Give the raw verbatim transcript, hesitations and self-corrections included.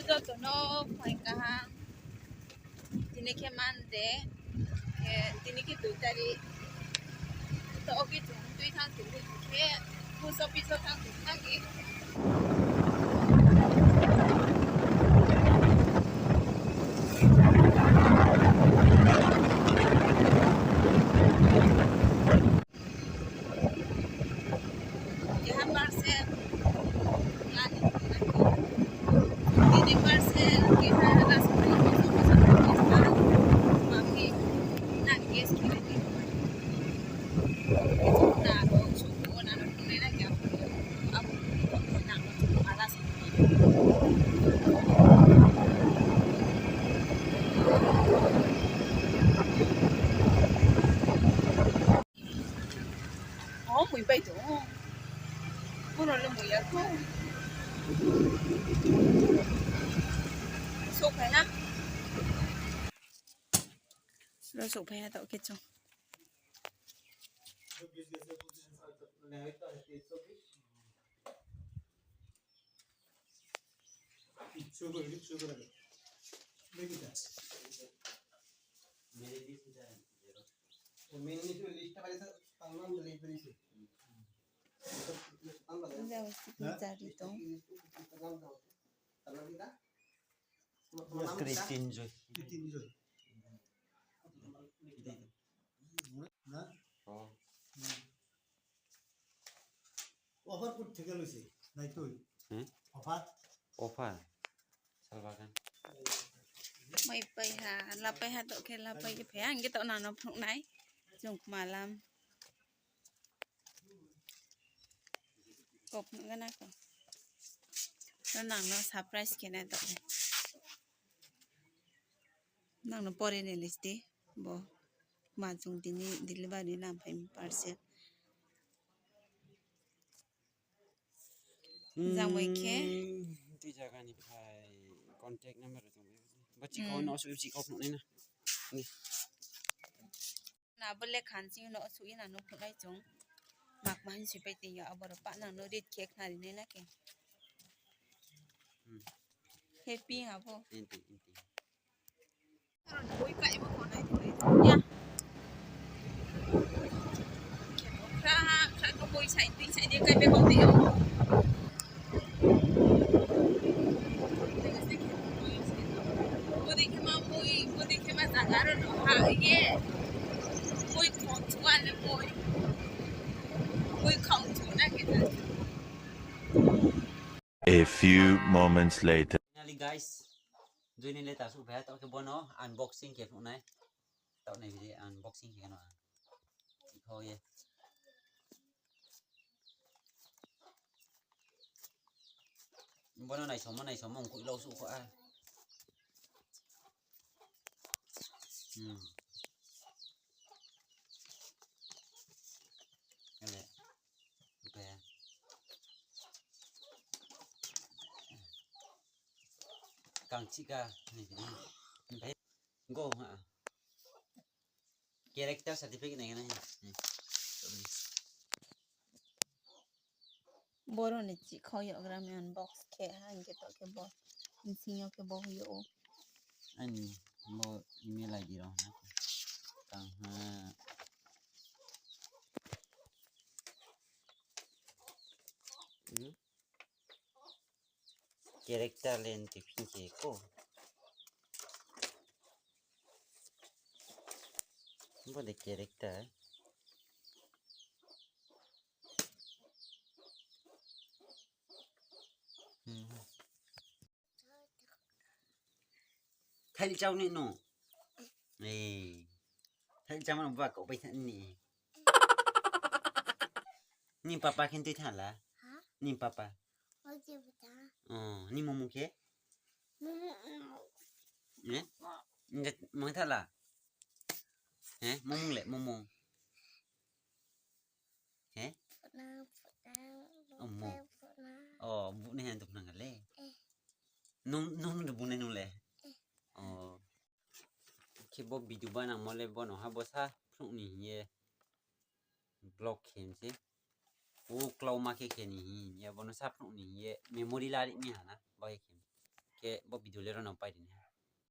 Jotono phai kaham. Tini khe Monday, khe tini khe dui tarik. To oke chwng twi thang twi khe post office o thang twi thang. Keha parcel nani, tini parcel keha ras kosong kosong kosong kosong mami nang gas kiri di. Na ro suku na ro kune na kya abu na ro alas. Oh, mui pai to. Kono le mui ya ko. Sok phai ha. Lo sok phai ha to ke chong. Jao signature tong. Christine Joy. Na? Oh. Offer put theke lusi, naitui. Hmm? Offer. Offer. Salbagan. Mai pai ha, la pai ha to khe la pai khe phai ang khe to nang no phunuk nai. Chwng malam. Kok nang na ko. To nang no surprise khe nai to. Nang no pore ni list di bo. Ma chwng tini delivery na phai parcel. Jang bai khe. Hmm, twi jaga ni phai contact number rok tong bai. Ba chikon Hmm. no su chikon no na. Ni. Na bo le khan ching no su ina no phunai chwng. Mak ma hin si pai twi yo aboro pa nang no read khe khna ri nai na khe. Hmm. Happy abo. Enti, enti. A few moments later. Finally guys, joini le tasu bhai to ke bono unboxing khe phunai. To nai bidi unboxing khe no. Ikho ye. Bono nai somo nai somo ungkuk lo su ko a. Hmm. Ele. Oke. Kang chika ni ni. Go ha. Character certificate nai nai. Boroni chikho yogra mi unbox khe ha, hingke to khe bo bisingo khe bo huyo o. Ani bo email I D rok hwnna khe tang ha. Hmm? Character le nti khe ko. Bo de character. Hmm. Thail chau ni no. Eh. Thail chama ba ko bai thani. Ni papa khin tui thala. Ha? Ni papa. Oje bata. Oh, ni momo khe? Momo. Eh? Nge mang thala. Eh, momo le, momo. He? Phutna, phutna, Omo. Phutna. Oh, bune han tuk nang le. Eh. Nung, nung le bune nung le. Eh. Oh. Khe bo video bana mo le bono ha bo sa phung ni ye. Block khe se. O klau ma khe khe ni ye bono sa phung ni ye. Memory lari ni hana. Bai khe. khe bo video le rwno pai rini ha.